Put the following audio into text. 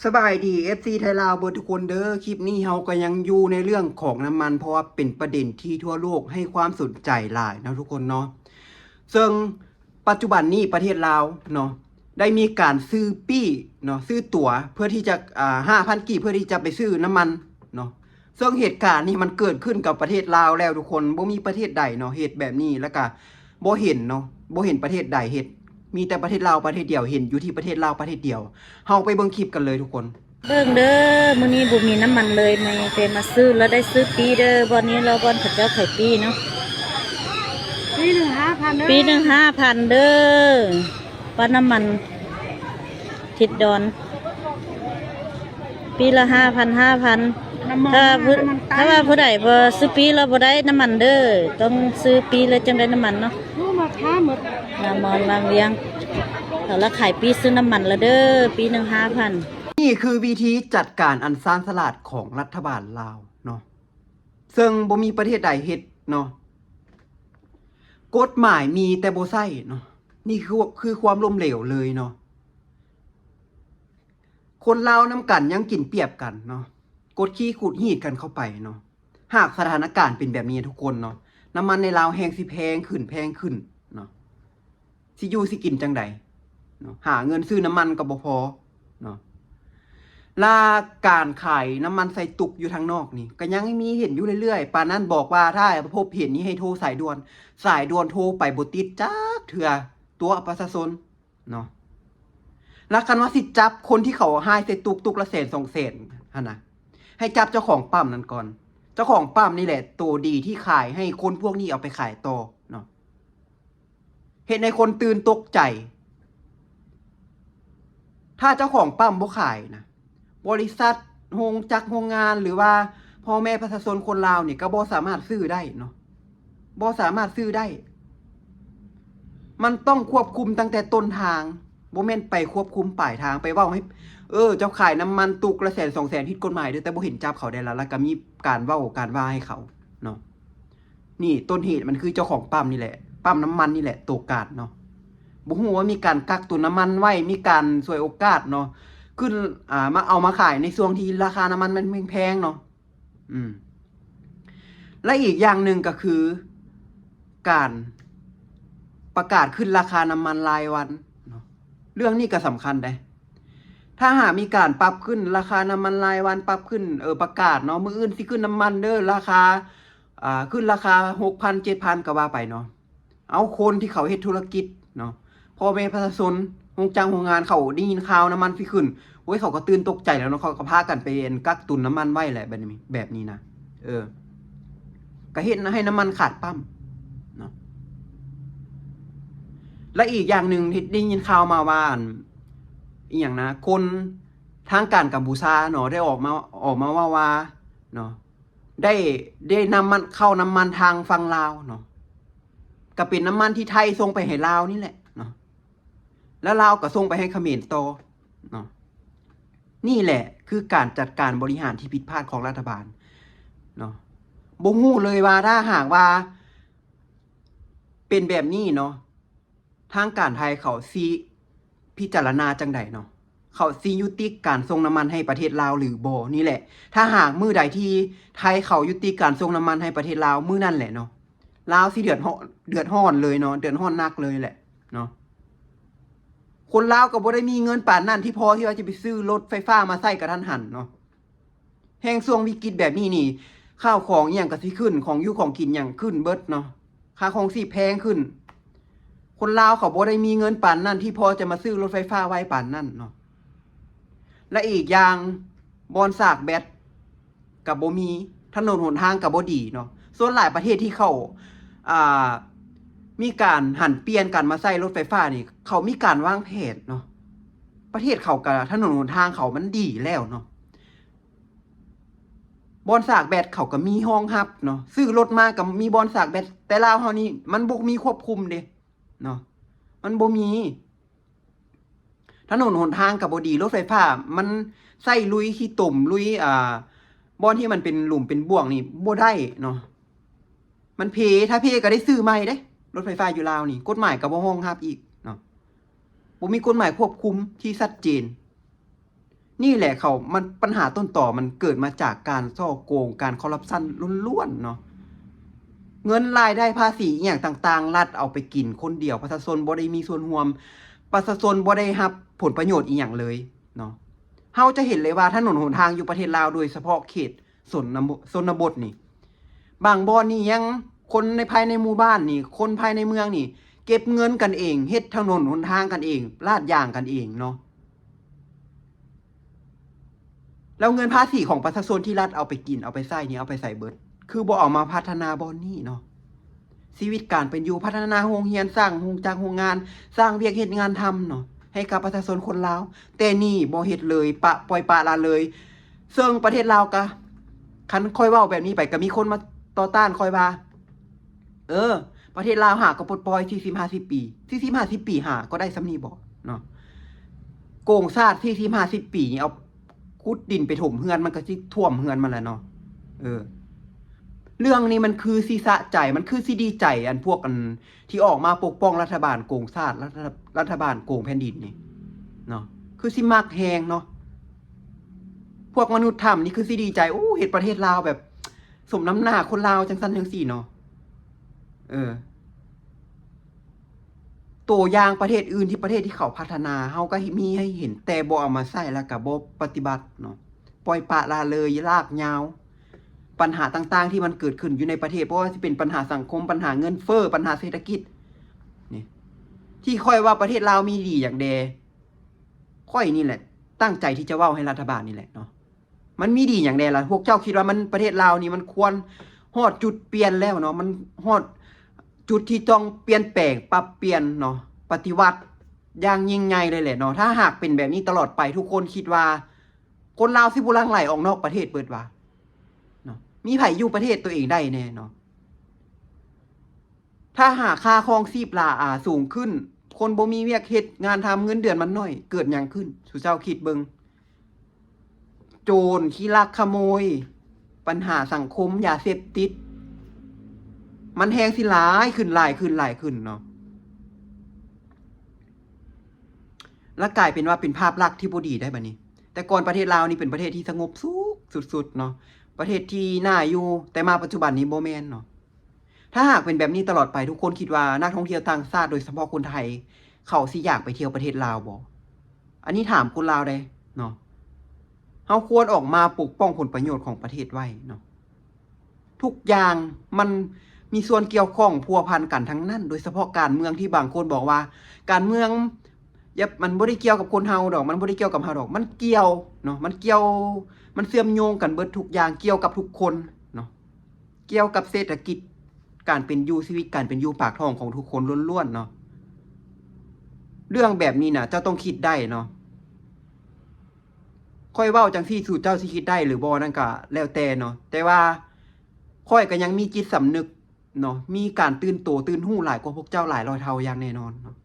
ສະບາຍດີ ເອັຟຊີ ໄທລາວເບິດທຸກຄົນເດີ. ຄລິບນີ້ເຮົາກໍຍັງຢູ່ໃນເລື່ອງຂອງນ້ຳມັນ ເພາະວ່າເປັນປະເດັນທີ່ທົ່ວໂລກໃຫ້ຄວາມສົນໃຈຫຼາຍເນາະທຸກຄົນເນາະ. ເຊິ່ງປັດຈຸບັນນີ້ປະເທດລາວເນາະ ໄດ້ມີການຊື້ປີ້ເນາະ ຊື້ຕົ໋ວເພື່ອທີ່ຈະ ອ່າ ຫ້າພັນກີບ ເພື່ອທີ່ຈະໄປຊື້ນ້ຳມັນເນາະ. ເຊິ່ງເຫດການນີ້ມັນເກີດຂຶ້ນກັບປະເທດລາວແລ້ວທຸກຄົນ, ບໍ່ມີປະເທດໃດເນາະເຮັດແບບນີ້ ແລ້ວກະບໍ່ເຫັນເນາະ ບໍ່ເຫັນປະເທດໃດເຮັດ ມີແຕ່ປະເທດລາວປະເທດດຽວ ເຫັນຢູ່ທີ່ປະເທດລາວປະເທດດຽວ. ເຮົາໄປເບິ່ງຄລິບກັນເລີຍທຸກຄົນ. ເບິ່ງເດີ ມື້ນີ້ບໍ່ມີນ້ຳມັນເລີຍ ແມ່ແຕ່ມາຊື້ ລະໄດ້ຊື້ປີ້ເດີ. ບ່ອນນີ້ລະບ່ອນເຂົາເຈົ້າຂາຍປີ້ເນາະ. ປີ້ໜຶ່ງຫ້າພັນເດີ ປີ້ໜຶ່ງຫ້າພັນເດີ. ປ້ານ້ຳມັນທິດດອນ ປີ້ລະຫ້າພັນ ຫ້າພັນ. ຖ້າຜູ້ ຖ້າວ່າຜູ້ໃດບໍ່ຊື້ປີ້ລະບໍ່ໄດ້ນ້ຳມັນເດີ ຕ້ອງຊື້ປີ້ລະຈັ່ງໄດ້ນ້ຳມັນເນາະ. ນ້ຳມັນວາງວຽງ ເຂົາລະຂາຍປີ້ຊື້ນ້ຳມັນລະເດີ ປີ້ໜຶ່ງຫ້າພັນ. ນີ້ຄືວິທີຈັດການອັນຊານສະຫຼາດຂອງລັດຖະບານລາວເນາະ ເຊິ່ງບໍ່ມີປະເທດໃດເຮັດເນາະ. ກົດໝາຍມີແຕ່ບໍ່ໃຊ້ເນາະ. ນີ້ຄື ຄືຄວາມລົ້ມເຫຼວເລີຍເນາະ. ຄົນລາວນຳກັນຍັງກິນປຽບກັນເນາະ ກົດຂີ່ຂູດຮີດກັນເຂົ້າໄປເນາະ. ຫາກສະຖານະການເປັນແບບນີ້ທຸກຄົນເນາະ ນ້ຳມັນໃນລາວແຮ່ງຊິແພງຂຶ້ນ ແພງຂຶ້ນເນາະ. ຊິຢູ່ຊິກິນຈັ່ງໃດເນາະ ຫາເງິນຊື້ນ້ຳມັນກໍບໍ່ພໍເນາະ. ລະການຂາຍນ້ຳມັນໃສ່ຕຸກຢູ່ທາງນອກນີ້ ກໍຍັງມີເຫັນຢູ່ເລື້ອຍໆ. ປານນັ້ນບອກວ່າ ຖ້າພົບເຫັນນີ້ໃຫ້ໂທສາຍດ່ວນ, ສາຍດ່ວນໂທໄປບໍ່ຕິດຈັກເທື່ອ ຕົວະປະຊາຊົນເນາະ. ລະຄັນວ່າຊິຈັບຄົນທີ່ເຂົາຮ້າຍໃສ່ຕຸກ ຕຸກລະແສນສອງແສນຫັ້ນນະ ໃຫ້ຈັບເຈົ້າຂອງປ້ຳນັ້ນກ່ອນ. ເຈົ້າຂອງປ້ຳນີ້ແຫຼະໂຕດີທີ່ຂາຍໃຫ້ຄົນພວກນີ້ເອົາໄປຂາຍຕໍ່ເນາະ. ເຮັດໃຫ້ຄົນຕື່ນຕົກໃຈ. ຖ້າເຈົ້າຂອງປ້ຳບໍ່ຂາຍນະ ບໍລິສັດ ໂຮງຈັກໂຮງງານ ຫຼືວ່າພໍ່ແມ່ປະຊາຊົນຄົນລາວນີ້ ກໍບໍ່ສາມາດຊື້ໄດ້ເນາະ ບໍ່ສາມາດຊື້ໄດ້. ມັນຕ້ອງຄວບຄຸມຕັ້ງແຕ່ຕົ້ນທາງ ບໍ່ແມ່ນໄປຄວບຄຸມປາຍທາງ ໄປເວົ້າໃຫ້ ເອີ ເຈົ້າຂາຍນ້ຳມັນຕຸກລະແສນສອງແສນ ຜິດກົດໝາຍເດີ ແຕ່ບໍ່ເຫັນຈັບເຂົາໄດ້ລະ ລະກະມີການເວົ້າການວ່າໃຫ້ເຂົາເນາະ. ນີ້ຕົ້ນເຫດມັນຄືເຈົ້າຂອງປ້ຳນີ້ແຫຼະ ປ້ຳນ້ຳມັນນີ້ແຫຼະໂຕການເນາະ. ບໍ່ຮູ້ວ່າມີການກັກຕຸນນ້ຳມັນໄວ້ ມີການສວຍໂອກາດເນາະ ຂຶ້ນ ອ່າ ມາເອົາມາຂາຍໃນຊ່ວງທີ່ລາຄານ້ຳມັນມັນແພງໆເນາະ. ອືມ ແລະ ອີກຢ່າງໜຶ່ງກໍຄື ການປະກາດຂຶ້ນລາຄານ້ຳມັນລາຍວັນເນາະ. ເລື່ອງນີ້ກໍສຳຄັນເດ້. ຖ້າຫາກມີການປັບຂຶ້ນລາຄານ້ຳມັນລາຍວັນ ປັບຂຶ້ນ ເອີ ປະກາດເນາະ ມື້ອື່ນຊິຂຶ້ນນ້ຳມັນເດີ ລາຄາ ອ່າ ຂຶ້ນລາຄາຫົກພັນ ເຈັດພັນ ກໍວ່າໄປເນາະ. ເອົາ ຄົນທີ່ເຂົາເຮັດທຸລະກິດເນາະ ພໍ່ແມ່ປະຊາຊົນ ໂຮງຈັກໂຮງງານ ເຂົາໄດ້ຍິນຂ່າວນ້ຳມັນຊິຂຶ້ນ ໂອ້ຍ ເຂົາກໍຕື່ນຕົກໃຈແລ້ວເນາະ ເຂົາກໍພາກັນໄປ ອັນ ກັກຕຸນນ້ຳມັນໄວ້ແຫຼະ ແບບນີ້ ແບບນີ້ນະ. ເອີ ກໍເຮັດໃຫ້ນ້ຳມັນຂາດປ້ຳເນາະ. ແລະ ອີກຢ່າງໜຶ່ງທີ່ໄດ້ຍິນຂ່າວມາວ່າ ອັນ ອີຫຍັງນະ ຄົນ ທາງການກຳປູຊາເນາະ ໄດ້ອອກມາ ອອກມາເວົ້າວ່າເນາະ ໄດ້ ໄດ້ນຳມັນ ເຂົ້ານ້ຳມັນທາງຝັ່ງລາວເນາະ ກໍເປັນນ້ຳມັນທີ່ໄທສົ່ງໄປໃຫ້ລາວນີ້ແຫຼະເນາະ ແລ້ວລາວກໍສົ່ງໄປໃຫ້ຂະເໝນຕໍ່ເນາະ. ນີ້ແຫຼະຄືການຈັດການບໍລິຫານທີ່ຜິດພາດຂອງລັດຖະບານເນາະ. ບໍ່ຮູ້ເລີຍວ່າຖ້າຫາກວ່າເປັນແບບນີ້ເນາະ ທາງການໄທເຂົາຊິພິຈາລະນາຈັ່ງໃດເນາະ? ເຂົາຊິຍຸຕິການສົ່ງນ້ຳມັນໃຫ້ປະເທດລາວຫຼືບໍ່? ນີ້ແຫຼະ ຖ້າຫາກມື້ໃດທີ່ໄທເຂົາຍຸຕິການສົ່ງນ້ຳມັນໃຫ້ປະເທດລາວ ມື້ນັ້ນແຫຼະເນາະ ລາວຊິເດືອດຮ້ອນ ເດືອດຮ້ອນເລີຍເນາະ ເດືອດຮ້ອນໜັກເລີຍແຫຼະເນາະ. ຄົນລາວກໍບໍ່ໄດ້ມີເງິນປານນັ້ນທີ່ພໍທີ່ວ່າຈະໄປຊື້ລົດໄຟຟ້າມາໃຊ້ກະທັນຫັນເນາະ. ແຮ່ງຊ່ວງວິກິດແບບນີ້ນີ້ ຂ້າວຂອງອີ່ຫຍັງກໍຊິຂຶ້ນ ຂອງຢູ່ຂອງກິນຫຍັງຂຶ້ນເບິດເນາະ ຄ່າຄອງຊີບແພງຂຶ້ນ. ຄົນລາວເຂົາບໍ່ໄດ້ມີເງິນປານນັ້ນທີ່ພໍຈະມາຊື້ລົດໄຟຟ້າໄວປານນັ້ນເນາະ. ແລະ ອີກຢ່າງ ບ່ອນສາກແບັດກໍບໍ່ມີ ຖະໜົນຫົນທາງກໍບໍ່ດີເນາະ. ສ່ວນຫຼາຍປະເທດທີ່ເຂົາ ອ່າ ມີການຫັນປ່ຽນກັນມາໃຊ້ລົດໄຟຟ້ານີ້ ເຂົາມີການວາງແຜນເນາະ. ປະເທດເຂົາກໍ ຖະໜົນຫົນທາງເຂົາມັນດີແລ້ວເນາະ. ບ່ອນສາກແບັດເຂົາກໍມີຮອງຮັບເນາະ ຊື້ລົດມາກໍມີບ່ອນສາກແບັດ. ແຕ່ລາວເຮົານີ້ມັນບໍ່ມີຄວບຄຸມເດ້ເນາະ ມັນບໍ່ມີ. ຖະໜົນຫົນທາງກໍບໍ່ດີ ລົດໄຟຟ້າມັນໃຊ້ລຸຍຂີ້ຕົມ ລຸຍ ອ່າ ບ່ອນທີ່ມັນເປັນຫຼຸມເປັນບ່ວງນີ້ບໍ່ໄດ້ເນາະ ມັນເພ. ຖ້າເພກໍໄດ້ຊື້ໃໝ່ເດ້ ລົດໄຟຟ້າຢູ່ລາວນີ້ ກົດໝາຍກໍບໍ່ຮອງຮັບອີກເນາະ ບໍ່ມີກົດໝາຍຄວບຄຸມທີ່ຊັດເຈນ. ນີ້ແຫຼະເຂົາ ມັນ ບັນຫາຕົ້ນຕໍມັນເກີດມາຈາກການສໍ້ໂກງ ການຄໍຣັບຊັນລ້ວນໆເນາະ. ເງິນລາຍໄດ້ພາສີອີ່ຫຍັງຕ່າງໆ ລັດເອົາໄປກິນຄົນດຽວ, ປະຊາຊົນບໍ່ໄດ້ມີສ່ວນຮ່ວມ, ປະຊາຊົນບໍ່ໄດ້ຮັບຜົນປະໂຫຍດອີ່ຫຍັງເລີຍເນາະ. ເຮົາຈະເຫັນເລີຍວ່າຖະໜົນຫົນທາງຢູ່ປະເທດລາວ ໂດຍສະເພາະເຂດຊົນນະບົດ ຊົນນະບົດນີ້ ບາງບ່ອນນີ້ຍັງຄົນໃນ ພາຍໃນໝູ່ບ້ານນີ້ ຄົນພາຍໃນເມືອງນີ້ ເກັບເງິນກັນເອງ, ເຮັດຖະໜົນຫົນທາງກັນເອງ, ລາດຢາງກັນເອງເນາະ. ແລ້ວເງິນພາສີຂອງປະຊາຊົນທີ່ລັດເອົາໄປກິນ ເອົາໄປໃຊ້ນີ້ ເອົາໄປໃສເບິດ? ຄືບໍ່ເອົາມາພັດທະນາບ່ອນນີ້ເນາະ? ຊີວິດການເປັນຢູ່ ພັດທະນາໂຮງຮຽນ, ສ້າງໂຮງຈັກໂຮງງານ, ສ້າງວຽກເຮັດງານທຳເນາະ ໃຫ້ກັບປະຊາຊົນຄົນລາວ. ແຕ່ນີ້ບໍ່ເຮັດເລີຍ, ປະ ປ່ອຍປະລະເລີຍ. ເຊິ່ງປະເທດລາວກະ ຄັນຂ້ອຍເວົ້າແບບນີ້ໄປ ກະມີຄົນມາຕໍ່ຕ້ານຂ້ອຍວ່າ ເອີ ປະເທດລາວຫາກໍປົດປ່ອຍສີ່ສິບຫ້າສິບປີ, ສີ່ສິບຫ້າສິບປີຫາກໍໄດ້ສ່ຳນີ້ບໍເນາະ? ໂກງຊາດສີ່ສິບຫ້າສິບປີນີ້ ເອົາຂຸດດິນໄປຖົມເຮືອນ ມັນກໍຊິຖ້ວມເຮືອນມັນແຫຼະເນາະ. ເອີ ເລື່ອງນີ້ມັນຄືຊິສະໃຈ, ມັນຄືຊິດີໃຈ ອັນພວກອັນທີ່ອອກມາປົກປ້ອງລັດຖະບານໂກງຊາດ, ລັດຖະ ລັດຖະບານໂກງແຜ່ນດິນນີ້ເນາະ, ຄືຊິມັກແຮງເນາະ. ພວກມະນຸດຖ້ຳນີ້ຄືຊິດີໃຈ, ໂອ້ ເຮັດປະເທດລາວແບບ ສົມນ້ຳໜ້າຄົນລາວ ຈັ່ງຊັ້ນຈັ່ງຊີ້ເນາະ. ເອີ ໂຕຢ່າງປະເທດອື່ນ ທີ່ປະເທດທີ່ເຂົາພັດທະນາ ເຮົາກໍມີໃຫ້ເຫັນ ແຕ່ບໍ່ເອົາມາໃຊ້ ແລ້ວກໍບໍ່ປະຕິບັດເນາະ, ປ່ອຍປະລະເລີຍ ລາກຍາວ. ບັນຫາຕ່າງໆທີ່ມັນເກີດຂຶ້ນຢູ່ໃນປະເທດ ບໍ່ວ່າຊິເປັນບັນຫາສັງຄົມ, ບັນຫາເງິນເຟີ້, ບັນຫາເສດຖະກິດນີ້ ທີ່ຂ້ອຍວ່າປະເທດລາວມີດີຫຍັງແດ່, ຂ້ອຍນີ້ແຫຼະຕັ້ງໃຈທີ່ຈະເວົ້າໃຫ້ລັດຖະບານນີ້ແຫຼະເນາະ. ມັນມີດີຫຍັງແດ່ລະ? ພວກເຈົ້າຄິດວ່າມັນ ປະເທດລາວນີ້ມັນຄວນຮອດຈຸດປ່ຽນແລ້ວເນາະ, ມັນຮອດຈຸດທີ່ຕ້ອງປ່ຽນແປງ ປັບປ່ຽນເນາະ, ປະຕິວັດຢ່າງຍິ່ງໃຫຍ່ເລີຍແຫຼະເນາະ. ຖ້າຫາກເປັນແບບນີ້ຕະຫຼອດໄປ ທຸກຄົນຄິດວ່າຄົນລາວຊິບໍ່ຫຼັ່ງໄຫຼອອກນອກປະເທດເບິດຫວາເນາະ? ມີໃຜຢູ່ປະເທດຕົວເອງໄດ້ແດ່ເນາະ? ຖ້າຫາກຄ່າຄອງຊີບລາອາສູງຂຶ້ນ, ຄົນບໍ່ມີວຽກເຮັດງານທຳ, ເງິນເດືອນມັນໜ້ອຍ, ເກີດຫຍັງຂຶ້ນ? ສູ່ເຈົ້າຄິດເບິ່ງ. ໂຈນ, ຂີ້ລັກຂະໂມຍ, ບັນຫາສັງຄົມ, ຢາເສບຕິດ, ມັນແຮງຊິຫຼາຍຂຶ້ນ, ຫຼາຍຂຶ້ນ, ຫຼາຍຂຶ້ນເນາະ. ລະກາຍເປັນວ່າເປັນພາບລັກທີ່ບໍ່ດີໄດ໋ບັດນີ້. ແຕ່ກ່ອນປະເທດລາວນີ້ເປັນປະເທດທີ່ສະຫງົບສຸກສຸດໆເນາະ, ປະເທດທີ່ໜ້າຢູ່, ແຕ່ມາປັດຈຸບັນນີ້ບໍ່ແມ່ນເນາະ. ຖ້າຫາກເປັນແບບນີ້ຕະຫຼອດໄປ, ທຸກຄົນຄິດວ່ານັກທ່ອງທ່ຽວຕ່າງຊາດ, ໂດຍສະເພາະຄົນໄທ, ເຂົາຊິຢາກໄປທ່ຽວປະເທດລາວບໍ່? ອັນນີ້ຖາມຄົນລາວເດ້ເນາະ. ເຮົາຄວນອອກມາປົກປ້ອງຜົນປະໂຫຍດຂອງປະເທດໄວ້ເນາະ. ທຸກຢ່າງມັນມີສ່ວນກ່ຽວຂ້ອງພົວພັນກັນທັງນັ້ນ, ໂດຍສະເພາະການເມືອງທີ່ບາງຄົນບອກວ່າ ການເມືອງ ຢ່າ ມັນບໍ່ໄດ້ກ່ຽວກັບຄົນເຮົາດອກ, ມັນບໍ່ໄດ້ກ່ຽວກັບເຮົາດອກ. ມັນກ່ຽວເນາະ, ມັນກ່ຽວ, ມັນເຊື່ອມໂຍງກັນເບິດທຸກຢ່າງ, ກ່ຽວກັບທຸກຄົນເນາະ. ກ່ຽວກັບເສດຖະກິດ, ການເປັນຢູ່, ຊີວິດການເປັນຢູ່ປາກທ້ອງຂອງທຸກຄົນລ້ວນໆເນາະ. ເລື່ອງແບບນີ້ນະ ເຈົ້າຕ້ອງຄິດໄດ້ເນາະ. ຂ້ອຍເວົ້າຈັ່ງຊີ້ ສູ່ເຈົ້າຊິຄິດໄດ້ຫຼືບໍ່ນັ້ນກະແລ້ວແຕ່ເນາະ, ແຕ່ວ່າຂ້ອຍກໍຍັງມີຈິດສຳນຶກເນາະ, ມີການຕື່ນໂຕຕື່ນຮູ້ຫຼາຍກວ່າພວກເຈົ້າຫຼາຍຮ້ອຍເທົ່າຢ່າງແນ່ນອນເນາະ.